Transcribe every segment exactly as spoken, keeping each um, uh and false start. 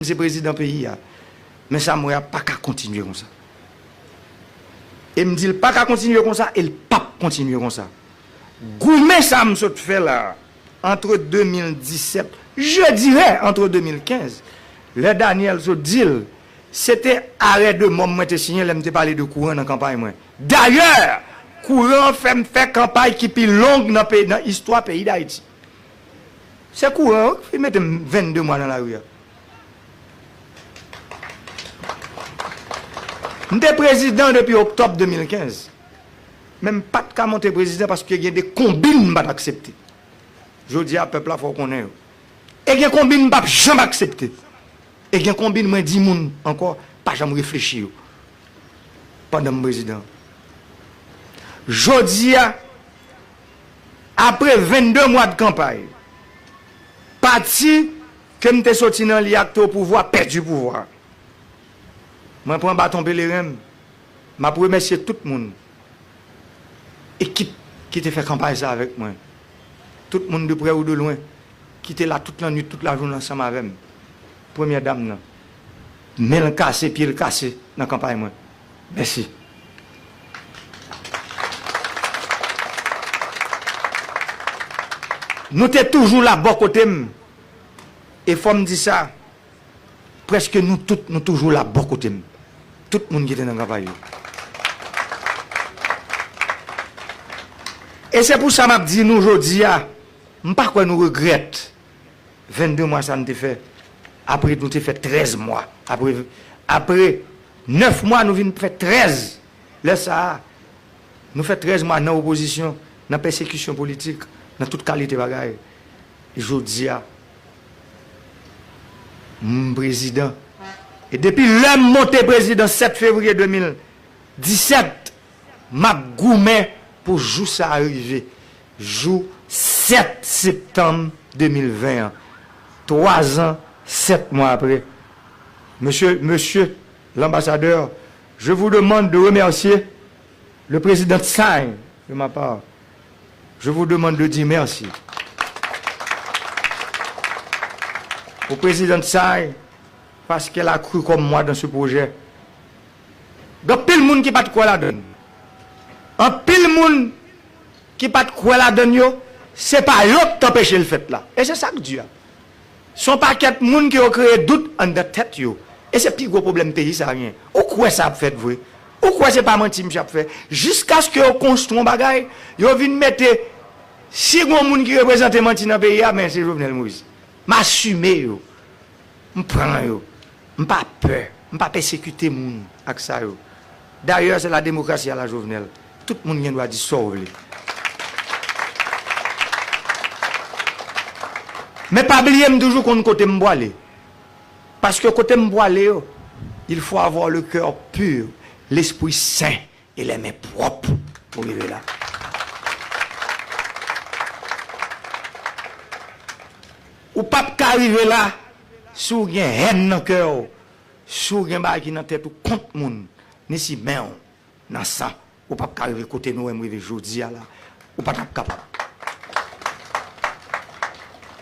m se prezidan peyi a. Men sa m wè a pa ka kontinye konsa. E m di l pa ka kontinye konsa, e l p ap kontinye konsa. Goumen sa m sot fè la, entre deux mille dix-sept, je dirais entre deux mille quinze, lè Daniel sot di l, se te arè de mò mwen te siyen lè m te pale de kouran nan kanpay mwen. Dayè, kouran fè m fè kanpay ki pi long nan peyi, nan istwa peyi Dayiti. Se kouran an ki mete m vennde mwa nan lari a. M te prezidan depi oktòb de mil kenz. Men m pa t ka monte prezidan paske gen de konbin m pa t aksepte. Jodi a, pèp la fò w konnen yo. E gen konbin m p ap janm aksepte. E gen konbin mwen di moun ankò, pa janm reflechi yo. Pandan m prezidan. Jodi a, apre vennde mwa de kanpay, pati ke m te soti nan li a k te o pouvwa, pèdi pouvwa. Mwen pran baton peleren m. M ap remèsye tout moun, ekip ki te fè kanpay sa avèk mwen. Tout moun de prè ou de lwen ki te la tout lannwit, tout lajounen ansanm avè m. Premyè dam nan, men l kase, pye l kase nan kanpay mwen. Mèsi. Nou te toujou la bò kote m. E fò m di sa, prèske nou tout, nou toujou la bò kote m. Tout moun ki te nan kanpay yo. E se pou sa m ap di nou jodi a, m pa kwè nou regrèt vennde mwa sa n te fè. Apre nou te fè trèz mwa. Apre, apre nèf mwa, nou vin fè trèz. Lè sa a, nou fè trèz mwa nan opozisyon, nan pèsekisyon politik, nan tout kalite bagay. Jodi a, m prezidan. E depi lè m monte prezidan sèt fevriye de mil disèt, m ap goumen pou jou sa a rive. Jou sèt septanm de mil ven an. Twa zan, sèt mwa apre. Mesye, mesye, l'ambassadeur, je vous demande de remercier le président Tsai de ma part. Je vous demande de dire merci au président Tsai parce qu'elle a cru comme moi dans ce projet. Gen anpil moun ki pa t kwè ladan l. Anpil moun ki pa t kwè ladan l yo, se pa yo k t anpeche l fèt la. E se sa k di a. Se yon pakèt moun ki yo kreye dout anndan tèt yo. E se pi gwo pwoblèm peyi sa a gen. Ou kwè sa ap fèt vre? Ou kwè se pa manti misye ap fè? Jiskaske yo konstwi yon bagay, yo vin mete, si gen yon moun ki reprezante manti nan peyi a, men se Jovenel Moïse. M asime yo. M pran yo. M pa pè. M pa pèsekite moun ak sa yo. Dayè, se la demokrasi a la Jovenel. Tout moun gen dwa di sa w vle. Men pa bliye m toujou konn kote m pwale. Paske kote m pwale yo, il faut avoir le cœur pur, l'esprit saint et les mains propres pou rive la. Ou p ap ka rive la si w gen hèn nan kè w, si w gen bagay ki nan tèt ou kont moun, ni si men w nan san, ou p ap ka rive kote nou wè m rive jodi a la. Ou pa t ap kapab.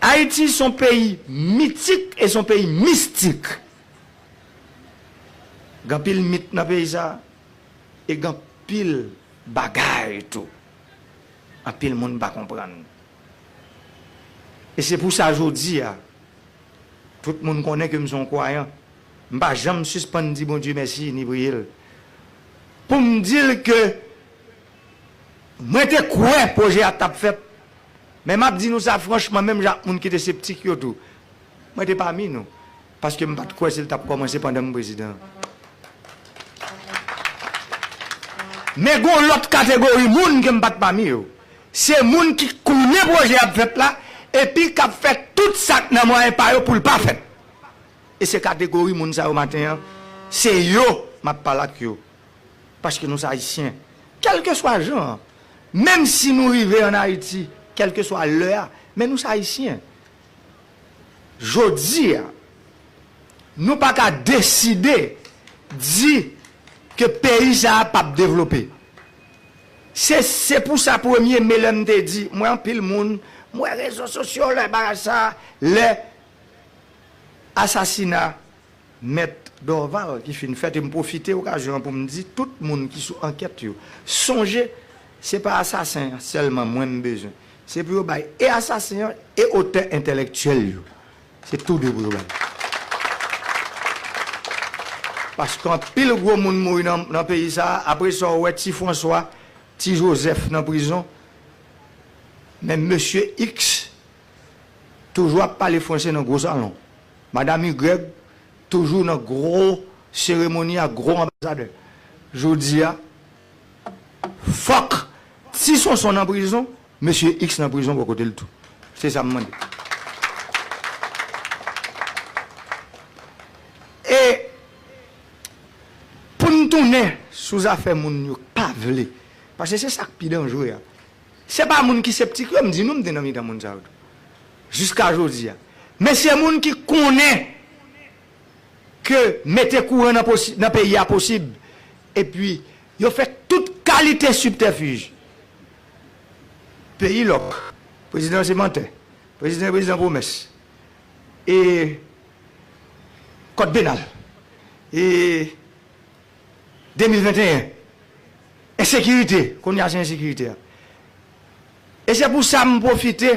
Ayiti se yon peyi mitik e se yon peyi mistik. Gen anpil mit nan peyi sa a, e gen anpil bagay tou. Anpil moun pa konprann. E se pou sa jodi a, tout moun konnen ke m se yon kwayan. M pa janm sispann di Bondye mèsi ni priye l. Pou m di l ke mwen te kwè pwojè a t ap fèt. Men m ap di nou sa franchman, menm jan ak moun ki te septik yo tou. Mwen te pami nou. Paske m pa t kwè si l t ap kòmanse pandan m prezidan. Men gen yon lòt kategori moun ke m pa t pami yo. Se moun ki konnen pwojè ap fèt la, epi k ap fè tout sa k nan mwayen pa yo pou l pa fèt. E se kategori moun sa yo maten an, se yo m ap pale ak yo. Paske nou se Ayisyen. Kèlkeswa jan an, menm si nou rive ann Ayiti, kèlkeswa lè a, men nou se Ayisyen. Jodi a, nou pa ka deside di ke peyi sa a p ap devlope. Se, se pou sa premye me lè m te di, m wè anpil moun, m wè rezo sosyo lè bagay sa, lè asasina Mèt Dorval ki fin fèt, e m pwofite okazyon an pou m di tout moun ki sou ankèt yo, sonje, se pa asasen an sèlman mwen m bezwen. Se pou yo bay e asasen an e otè entèlektyèl yo. Se tou de pou yo bay. Paske anpil gwo moun mouri nan, nan peyi sa a. Apre sa, ou wè Ti François, Ti Joseph nan prizon. Men mesye X toujou ap pale franse nan gwo salon. Madanm Y toujou nan gwo seremoni ak gwo anbasadè. Jodi a, fòk Ti Sonson nan prizon, mesye X nan prizon bò kote l tou. Se sa m mande. E pou n tounen sou zafè moun yo pa vle, paske se sa k pi danjre a. Se pa moun ki septik yo, m di nou, m te nan mitan moun sa yo tou. Jiska jodi a. Men se moun ki konnen ke mete kouran nan posi-, nan peyi a posib. Epi, yo fè tout kalite sibtèfij. Peyi lòk, prezidan se mantè, prezidan, prezidan pwomès, e kòd penal, e de mil venteyen, ensekirite, kounye a se ensekirite a. E se pou sa m pwofite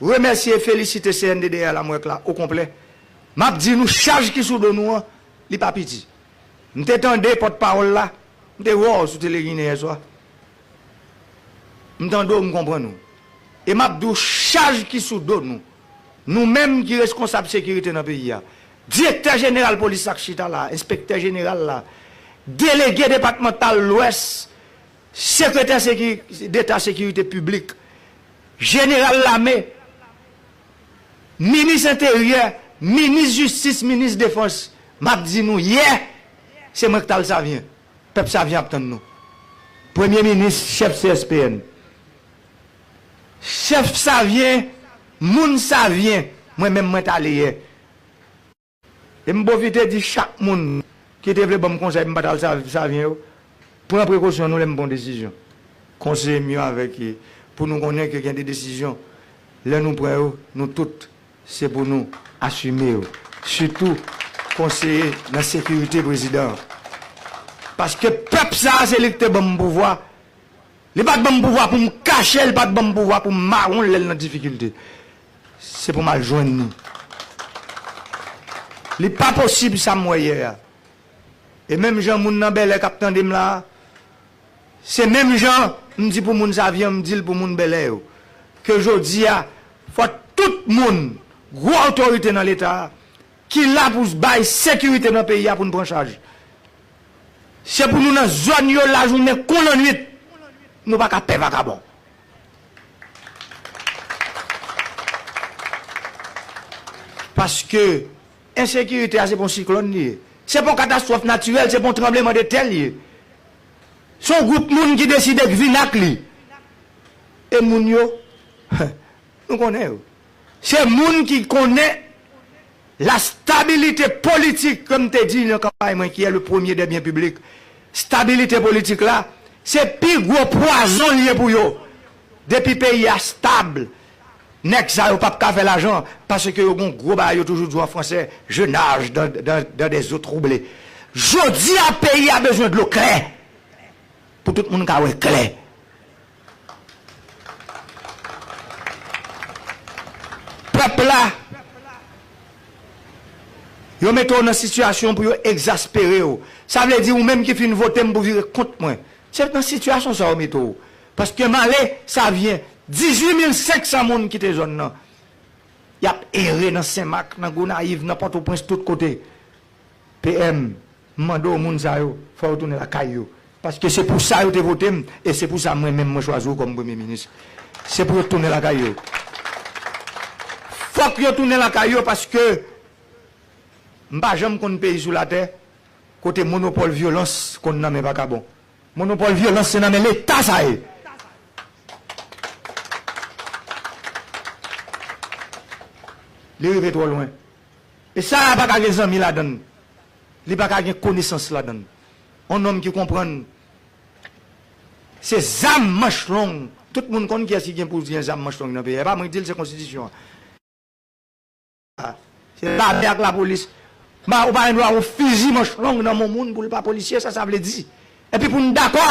remèsye e felisite C N D D A Lamwèk la okonplè. M ap di nou, chaj ki sou do nou an, li pa piti. M te tande pòtpawòl la, m te wè w sou Tele Ginen yè swa. M tande w, m konprann ou. E m ap di w, chaj ki sou do nou, nou menm ki reskonsab sekirite nan peyi a, direktè jeneral polis la k chita la, enspektè jeneral la, delege depatmantal Lwès, sekretè seki-, deta sekirite piblik, jeneral lame, minis enteryè, minis jistis, minis defans, m ap di nou, yè, se mwen k t al Savyen. Pèp Savyen ap tann nou. Premye minis, chèf C S P N. Chèf Savyen, moun Savyen, mwen menm mwen t ale yè. E m pwofite di chak moun ki te vle ban m konsèy, m pa t al Sa-, Savyen yo, pran prekosyon nou lè m pran desizyon. Konseye m yo avèk, pou nou konnen ke gen de desizyon, lè nou pran yo, nou tout, se pou nou asime yo. Sitou konseye nan sekirite prezidan an. Paske pèp sa a, se li ki te ban m pouvwa. Li pa t ban m pouvwa pou m kache l, li pa t ban m pouvwa pou m mawon l lè l nan difikilte. Se pou m al jwenn li. Li pa posib sa m wè yè a. E menm jan moun nan Bèlè k ap tande m la a, se menm jan m di pou moun Savyen, m di l pou moun Bèlè yo. Ke jodi a, fò tout moun, gwo otorite nan Leta a, ki la pou bay sekirite nan peyi a pou n pran chaj. Se pou nou nan zòn yo lajounen kon lannwit. Nou pa ka pè vakabon. Paske ensekirite a se pa yon siklòn li ye. Se pa yon katastwòf natirèl, se pa yon tranblemanntè li ye. Se yon gwoup moun ki deside k vin ak li. E moun yo, nou konnen yo. Se moun ki konnen la stabilité politique, ke m te di nan kanpay mwen, qui est le premier des biens publics. Stabilite politik la, se pi gwo pwazon li ye pou yo. Depi peyi a stab, nèg sa yo p ap ka fè lajan, paske yo gon gwo bagay yo toujou di w an fransè, je nage dans, dans, dans des eaux troublées. Jodi a, peyi a bezwen dlo klè pou tout moun ka wè klè. Pèp la, yo mete w nan sitiyasyon pou yo egzaspere w. Sa vle di ou menm ki fin vote m pou vire kont mwen. Se nan sitiyasyon sa yo mete w. Paske m ale Savyen, dizuit mil senk san moun kite zòn nan. Y ap ere nan Senmak, nan Gonayiv, nan Pòtoprens, tout kote. P M, m mande w, moun sa yo, fò yo tounen lakay yo. Paske se pou sa yo te vote m, e se pou sa mwen menm mwen chwazi w kòm premye minis. Se pou yo tounen lakay yo. Fòk yo tounen lakay yo paske m pa janm konn peyi sou latè kote monopòl vyolans konn nan men vakabon. Monopòl vyolans se nan men Leta sa ye. Li rive twò lwen. E sa a pa ka gen zanmi ladan l. Li pa ka gen konesans ladan l. Yon nonm ki konprann se zam manch long. Tout moun konn kiyès ki gen pou gen zam manch long nan peyi a. E pa mwen ki di l, se konstitisyon an. Se lame ak lapolis. Ba, ou pa gen dwa yon fizi manch long nan men yon moun pou l pa polisye, sa sa vle di. Epi pou n dakò,